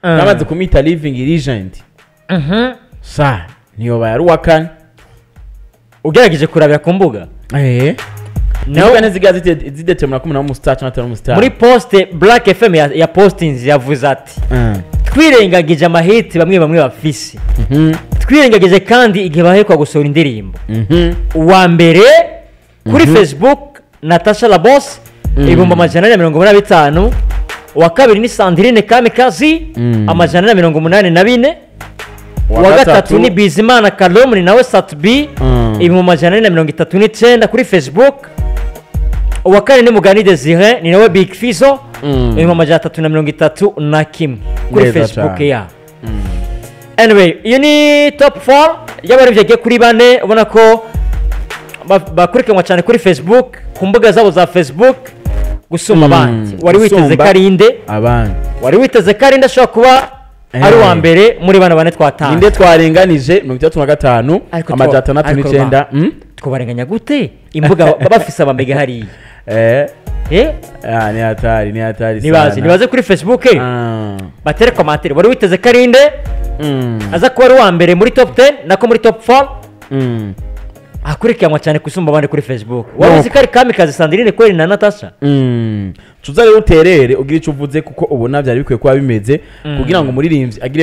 Namaze kumwita living legend. Sa ntiyoba yari uwa kane. Ugerageje kurabira ku mbuga. Nawe imbuga ntiziga zidetermina ko umuntu ari umustar cyangwa atari umustar. Muri post Black FM ya postings yavuze ati: "Twirengagije amahiti bamwe bamwe bafise, twirengagije kandi igihe baheruka gusohora indirimbo, uwa mbere kuri Facebook Natasha Labos, 485,000. Uwa kabiri ni Sandrine Kamikazi, 484,000. Uwa gatatu ni Bizimana Kalomuni nawe Sat-B, 439,000 kuri Facebook. Uwa kane ni Mugani Desire, ni nawe Big Fizzo, 331,000 kuri Neza Facebook cane. Ya anyway, iyo ni top 4 y'abaririmbyi bagiye kuri bane ubona ko bakurikiranwa cyane kuri Facebook, ku mbuga zabo za Facebook gusumba abandi. Wari witeze Gusumba ko ari inde? Abandi. Wari witeze ko ari inde ashobora kuba ari uwa mbere muri bano bane twatanze? Ninde twarenganije? 65 Ariko 609. Twabarenganya gute imbuga baba bafise abamega hariya? Eh? Ah, ni hatari, ni hatari Nibaze sana. nibaze kuri Facebook, batere commentaire. Wari witeze ko ari inde aza kuba ari uwa mbere muri top 10, nako muri top 4, akurikiranwa cyane gusumba abandi kuri Facebook? Wari uzi ko ari Kamikazi Sandrine kweri na Natasha? Tuza rero uterere, ugire icyo uvuze, kuko ubona byari bikwiye kuba bimeze kugira ngo umuririmbyi agire